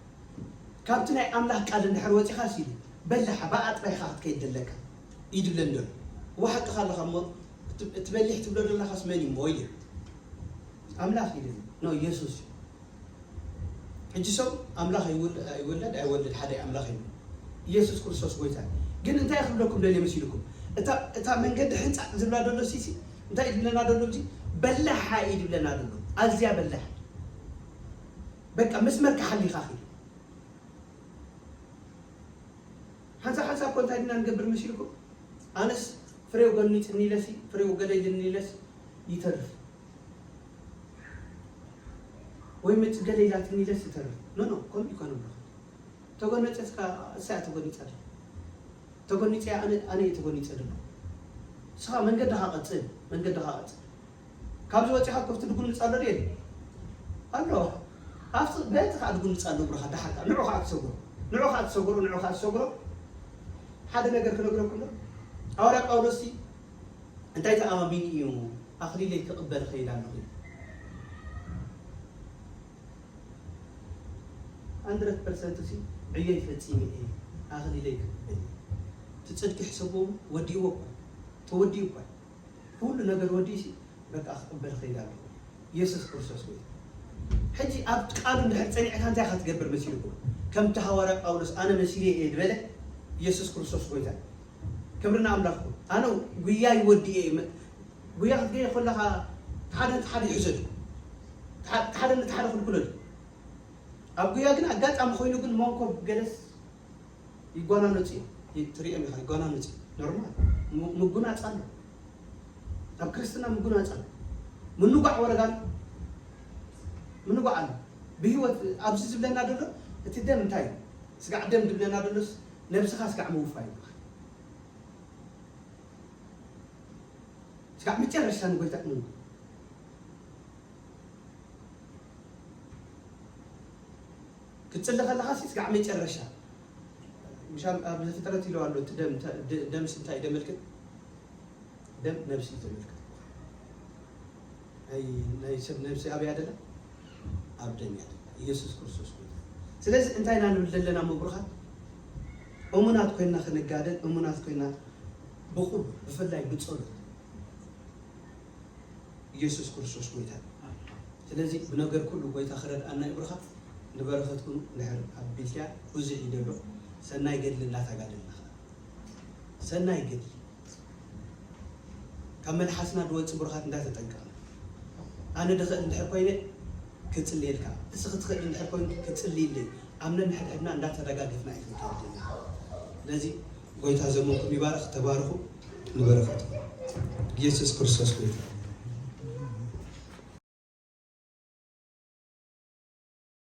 ካብቲ ናይ ኣምላኽ ቃል እንድሕር ወጺኻስ ኢሉ፣ በላሕ ብኣ ጥራይ ኢኻ ክትከይድ ዘለካ እዩ ድብለኒ ዘሎ። እወ ሓቅኻ ኣለኻ እሞ፣ እቲ፣ እቲ በሊሕ ትብሎ ዘለኻስ መን እዩ እሞ ኢሉ። ኣምላኽ እዩ ድብል። ኖ፣ ኢየሱስ እዩ። ሕጂ ሰብ ኣምላኽ ይውል-፣ ይውለድ ኣይወልድ ሓደ ኣምላኽ እዩ። ኢየሱስ ክርስቶስ ጐይታ እዩ። ግን እንታይ ክብለኩም ደልየ መሲልኩም? እታ፣ እታ መንገዲ ሕንጻጽ ዝብላ ዘሎ ሲሲ፣ እንታይ ድብለና ደሎ? እዚ በላሓ እዩ ድብለና ደሎ። ኣዝያ በላሕ። በቃ መስመር ክሓሊኻ ኺድ። ሓንሳብ ሓንሳብ እኮ እንታይ ድና ንገብር መሲልኩም? ኣነስ ፍሬው ገኒጽኒ ኢለሲ፣ ፍሬው ገለ ኢልኒ ኢለስ ይተርፍ። ወይ መጽ ገለ ኢላትኒ ኢለስ ይተርፍ። ኖ፣ ኖ፣ ከምኡ ይኮነ ብሎ። ተጎነጸትካ እሳ እያ ተጎኒጸ ደሎ። ተጎኒጸ እያ ኣነ፣ ኣነ እየ ተጎኒጸ ደሎ። ንስኻ መንገድኻ ቀጽል፣ መንገድኻ ቀጽል። ካብዚ ወጺኻ ኮፍቲ ድጉንጽ ኣሎ ድየ? ኣሎ። ኣብቲ በቲ ከኣ ድጉንጽ ኣሎ ብረኻ ደሓርካ። ንዑ ከኣ ትሰግሮ። ንዑ ከኣ ትሰግሮ፣ ንዑ ከኣ ትሰግሮ። ሓደ ነገር ክነግረኩም ዶ? ሃዋርያ ጳውሎስ ሲ እንታይ ተኣማሚኑ እዩ ኣኽሊለይ ክቕበል ኸይድ ኣለኹ? ሃንድረድ ፐርሰንት ሲ ዕዮይ ፈጺመ እየ ኣኽሊለይ ክቕበል እየ። እቲ ጽድቂ ሕሰብዎ ወዲእዎ እኳ ተወዲኡ እኳ ኩሉ ነገር ወዲእሲ በቃ ክቕበል ኸይድ ኣለኹ። ኢየሱስ ክርስቶስ ወይ ሕጂ ኣብ ቃሉ እንድሕር ጸኒዕካ እንታይ ኢኻ ትገብር መሲልኩም? ከምቲ ሃዋርያ ጳውሎስ ኣነ መሲለ እየ ዝበለ ኢየሱስ ክርስቶስ ጎይታ። ክብሪ ንኣምላኽ ይኹን። ኣነ ጉያ ይወዲ እየ። መ- ጉያ ክትገየ ከለኻ ሓደ ነቲ ሓደ ይሕዘሉ። ሓደ ነቲ ሓደ ክልኩለሉ። ኣብ ጉያ ግን ኣጋጣሚ ኮይኑ ግን መንኮብ ገለስ ይጓናነጽ እዩ። ትሪኦም ኢኻ ይጓናነጽ እዩ። ኖርማል። ም- ምጉናጽ ኣሎ። ኣብ ክርስትና ምጉናጽ ኣሎ። ምንጓዕ ወረዳ ኣሎ። ምንጓዕ ኣሎ። ብህይወት ኣብዚ ዝብለና ዘሎ እቲ ደም እንታይ እዩ? ስጋዕ ደም ዝብለና ዘሎስ ነብስኻ ስጋዕ ምውፋይ እዩ። ስጋዕ መጨረሻ ንጎይታ እምኑ። ክትጽሊ ከለኻ ሲ ስጋዕ መጨረሻ ምሻም ኣብ ዘፍጥረት ኢሉ ኣሎ። እቲ ደም ተ- ደ- ደምስ እንታይ ደመልክት? ደም ነብሲ ተመልክት። ናይ ናይ ሰብ ነብሲ ኣበይ ኣደላ? ኣብ ደም ያደላ። ኢየሱስ ክርስቶስ ጎይታ። ስለዚ እንታይ ኢና ንብል ዘለና ምብሩኻት? እሙናት ኮይና ክንጋደል፣ እሙናት ኮይና ብኹሉ ብፍላይ ብጸሎት ኢየሱስ ክርስቶስ ጎይታ። ስለዚ ብነገር ኩሉ ጎይታ ክረድኣና ይብርኻ። ንበረኸትኩም ድሕር ኣቢልክያ ብዙሕ እዩ ዘሎ። ሰናይ ገድሊ እንዳተጋደልና ኸዓ ሰናይ ገድሊ ካብ መልሓስና ዝወጽእ ብሩኻት እንዳተጠንቀቕና ኣነ ድኽእል እንድሕር ኮይነ ክጽልየልካ እስኺ ትኽእል እንድሕር ኮይኑ ክጽልይለይ ኣብ ነንሕድሕድና እንዳተደጋገፍና እዩ ክንከይድ ዘለና። ስለዚ ጎይታ ዘመንኩም ይባርኽ። ተባርኹ። ንበረኸትኩም ኢየሱስ ክርስቶስ ጎይታ።